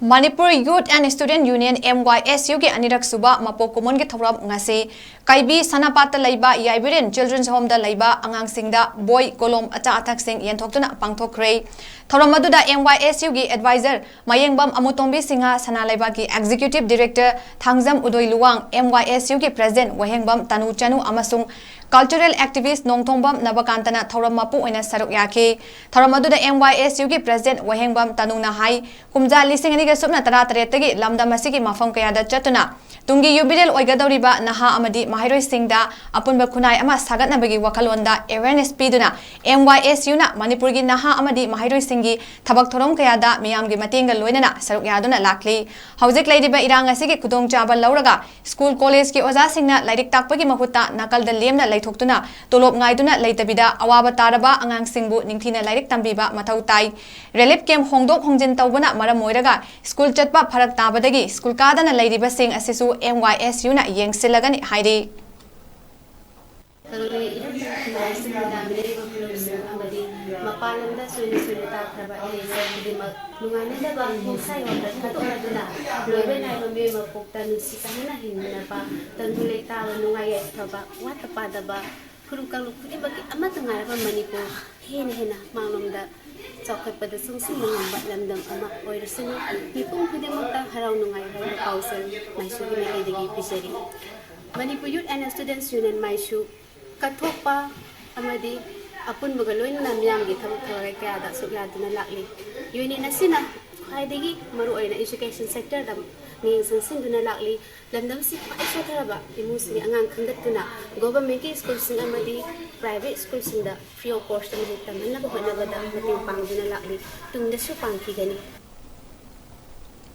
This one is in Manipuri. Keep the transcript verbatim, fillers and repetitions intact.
Manipur Youth and Student Union, M Y S U ꯒꯤ ꯑꯅꯤꯔꯛ ꯁꯨꯕ ꯃꯄꯣꯛ ꯀꯨꯝꯑꯣꯟꯒꯤ ꯊꯧꯔꯝ ꯉꯁꯤ ꯀꯩꯕꯤ ꯁꯅꯥꯄꯥꯠꯇ ꯂꯩꯕ ꯌꯥꯏꯕꯤꯔꯦꯟ Children's Homeꯗ ꯂꯩꯕ ꯑꯉꯥꯡꯁꯤꯡꯗ ꯕꯣꯏ, ꯀꯣꯂꯣꯝ, ꯑꯆꯥ ꯑꯊꯛꯁꯤꯡ ꯌꯦꯟꯊꯣꯛꯇꯨꯅ ꯄꯥꯡꯊꯣꯛꯈ꯭ꯔꯦ꯫ ꯊꯧꯔꯝ ꯑꯗꯨꯗ M Y S U ꯒꯤ advisor ꯃꯌꯦꯡꯕꯝ ꯑꯃꯨꯇꯣꯝꯕꯤ ꯁꯤꯡꯍ, ꯁꯅꯥ ꯂꯩꯕꯥꯛꯀꯤ executive director Thangjam ꯎꯗꯣꯏ Luwang, M Y S U ꯒꯤ president ꯋꯥꯍꯦꯡꯕꯝ ꯇꯅꯨ ꯆꯅꯨ ꯑꯃꯁꯨꯡ cultural activist ꯅꯣꯡꯊꯣꯡꯕꯝ ꯅꯕꯀꯥꯟꯇꯅ ꯊꯧꯔꯝ ꯃꯄꯨ ꯑꯣꯏꯅ ꯁꯔꯨꯛ ꯌꯥꯈꯤ꯫ ꯊꯧꯔꯝ ꯑꯗꯨꯗ M Y S U ꯒꯤ president ꯋꯥꯍꯦꯡꯕꯝ ꯇꯅꯨꯅ ꯍꯥꯏ, ꯀꯨꯝꯖꯥ ꯂꯤꯁꯤꯡ ꯑꯅꯤꯒ ꯁꯨꯞꯅ ꯇꯔꯥ ꯇꯔꯦꯠꯇꯒꯤ ꯂꯝꯗꯝ ꯑꯁꯤꯒꯤ ꯃꯐꯝ ꯀꯌꯥꯗ ꯆꯠꯇꯨꯅ ꯇꯨꯡꯒꯤ ꯌꯨꯕꯤꯔꯦꯜ ꯑꯣꯏꯒꯗꯧꯔꯤꯕ ꯅꯍꯥ ꯑꯃꯗꯤ ꯃꯍꯩꯔꯣꯏꯁꯤꯡꯗ ꯑꯄꯨꯟꯕ ꯈꯨꯟꯅꯥꯏ ꯑꯃ ꯁꯥꯒꯠꯅꯕꯒꯤ ꯋꯥꯈꯜꯂꯣꯟꯗ awareness ꯄꯤꯗꯨꯅ M Y S U ꯅ ꯃꯅꯤꯄꯨꯔꯒꯤ ꯅꯍꯥ ꯑꯃꯗꯤ ꯃꯍꯩꯔꯣꯏꯁꯤꯡꯒꯤ ꯊꯕꯛ ꯊꯧꯔꯝ ꯀꯌꯥꯗ ꯃꯤꯌꯥꯝꯒꯤ ꯃꯇꯦꯡꯒ ꯂꯣꯏꯅꯅ ꯁꯔꯨꯛ ꯌꯥꯗꯨꯅ ꯂꯥꯛꯂꯤ꯫ ꯍꯧꯖꯤꯛ ꯂꯩꯔꯤꯕ ꯏꯔꯥꯡ ꯑꯁꯤꯒꯤ ꯈꯨꯗꯣꯡꯆꯥꯕ ꯂꯧꯔꯒ ꯁ꯭ꯀꯨꯜ ꯀꯣꯂꯦꯖꯀꯤ ꯑꯣꯖꯥꯁꯤꯡꯅ ꯂꯥꯏꯔꯤꯛ ꯇꯥꯛꯄꯒꯤ ꯃꯍꯨꯠꯇ ꯅꯥꯀꯜꯗ ꯂꯦꯝꯅ ꯂꯩꯊꯣꯛꯇꯨꯅ ꯇꯣꯂꯣꯞ ꯉꯥꯏꯗꯨꯅ ꯂꯩꯇꯕꯤꯗ ꯑꯋꯥꯕ ꯇꯥꯔꯕ ꯑꯉꯥꯡꯁꯤꯡꯕꯨ ꯅꯤꯡꯊꯤꯅ ꯂꯥꯏꯔꯤꯛ ꯇꯝꯕꯤꯕ ꯃꯊꯧ ꯇꯥꯏ꯫ Relief camp ꯍꯣꯡꯗꯣꯛ ꯍꯣꯡꯖꯤꯟ ꯇꯧꯕꯅ ꯃꯔꯝ ꯑꯣꯏꯔꯒ ꯁ꯭ꯀꯨꯜ ꯆꯠꯄ ꯐꯔꯛ ꯇꯥꯕꯗꯒꯤ ꯁ꯭ꯀꯨꯜ ꯀꯥꯗꯅ ꯂꯩꯔꯤꯕꯁꯤꯡ ꯑꯁꯤꯁꯨ M Y S U ꯅ ꯌꯦꯡꯁꯤꯜꯂꯒꯅꯤ ꯍꯥꯏꯔꯤ꯫ ꯇꯥꯡꯂꯦ ꯏꯔꯝꯗꯝ ꯈꯨꯟꯅꯥꯏ ꯑꯁꯤꯗ ꯂꯩꯔꯤꯕ ꯐꯨꯔꯨꯞꯁꯤꯡ ꯑꯃꯗꯤ ꯃꯄꯥꯟ ꯂꯝꯗ ꯁꯣꯏꯅ ꯁꯣꯏꯅ ꯇꯥꯈ꯭ꯔꯕ ꯑꯏꯕ ꯈꯨꯗꯤꯡꯃꯛ ꯅꯨꯡꯉꯥꯏꯅꯗꯕ ꯍꯤꯡꯁꯥ ꯌꯥꯎꯗ ꯊꯥꯗꯣꯛꯅꯗꯨꯅ ꯂꯣꯏꯕ ꯅꯥꯏꯕ ꯃꯤꯑꯣꯏ ꯃꯄꯣꯛꯇ ꯅꯨꯡꯁꯤ ꯆꯥꯟꯅꯅ ꯍꯤꯡꯃꯤꯟꯅꯕ ꯇꯪꯗꯨ ꯂꯩꯇꯥꯕ ꯅꯨꯡꯉꯥꯏ ꯌꯥꯏꯐꯕ ꯋꯥꯠꯇ ꯄꯥꯗꯕ ꯐꯨꯔꯨꯞ ꯀꯥꯡꯂꯨꯞ ꯈꯨꯗꯤꯡꯃꯛꯀꯤ ꯑꯃꯠꯇ ꯉꯥꯏꯔꯕ ꯃꯅꯤꯄꯨꯔ ꯍꯦꯟꯅ ꯍꯦꯟꯅ ꯃꯥꯡꯂꯣꯝꯗ ꯆꯥꯎꯈꯠꯄꯗ ꯆꯪꯁꯤꯟꯕ ꯉꯝꯕ ꯂꯝꯗꯝ ꯑꯃ ꯑꯣꯏꯔꯁꯅꯨ꯫ ꯃꯤꯄꯨꯝ ꯈꯨꯗꯤꯡꯃꯛꯇ ꯍꯔꯥꯎ ꯅꯨꯡꯉꯥꯏ ꯍꯥꯏꯕ ꯄꯥꯎꯖꯦꯜ ꯃꯥꯏꯁꯨꯒꯤ ꯃꯥꯏꯀꯩꯗꯒꯤ ꯄꯤꯖꯔꯤ꯫ Manipur Youth and Students Union ꯃꯥꯏꯁꯨ ꯀꯠꯊꯣꯛꯄ ꯑꯃꯗꯤ ꯑꯄꯨꯟꯕꯒ ꯂꯣꯏꯅꯅ ꯃꯤꯌꯥꯝꯒꯤ ꯊꯕꯛ ꯊꯧꯔꯝ ꯀꯌꯥꯗ ꯁꯔꯨꯛ ꯌꯥꯗꯨꯅ ꯂꯥꯛꯂꯤ꯫ Union ꯑꯁꯤꯅ ꯈ꯭ꯋꯥꯏꯗꯒꯤ ꯃꯔꯨꯑꯣꯏꯅ education sector ꯗ ꯃꯤꯠꯌꯦꯡ ꯆꯪꯁꯤꯟꯗꯨꯅ ꯂꯥꯛꯂꯤ꯫ ꯂꯝꯗꯝꯁꯤ ꯈ꯭ꯋꯥꯏ ꯁꯣꯠꯊꯔꯕ ꯏꯃꯨꯡꯁꯤꯡꯒꯤ ꯑꯉꯥꯡ ꯈꯟꯒꯠꯇꯨꯅ government ꯀꯤ ꯁ꯭ꯀꯨꯜꯁꯤꯡ ꯑꯃꯗꯤ private ꯁ꯭ꯀꯨꯜꯁꯤꯡꯗ free of cost ꯇ ꯃꯍꯩ ꯇꯝꯍꯟꯅꯕ ꯍꯣꯠꯅꯕꯗ ꯃꯇꯦꯡ ꯄꯥꯡꯗꯨꯅ ꯂꯥꯛꯂꯤ, ꯇꯨꯡꯗꯁꯨ ꯄꯥꯡꯈꯤꯒꯅꯤ꯫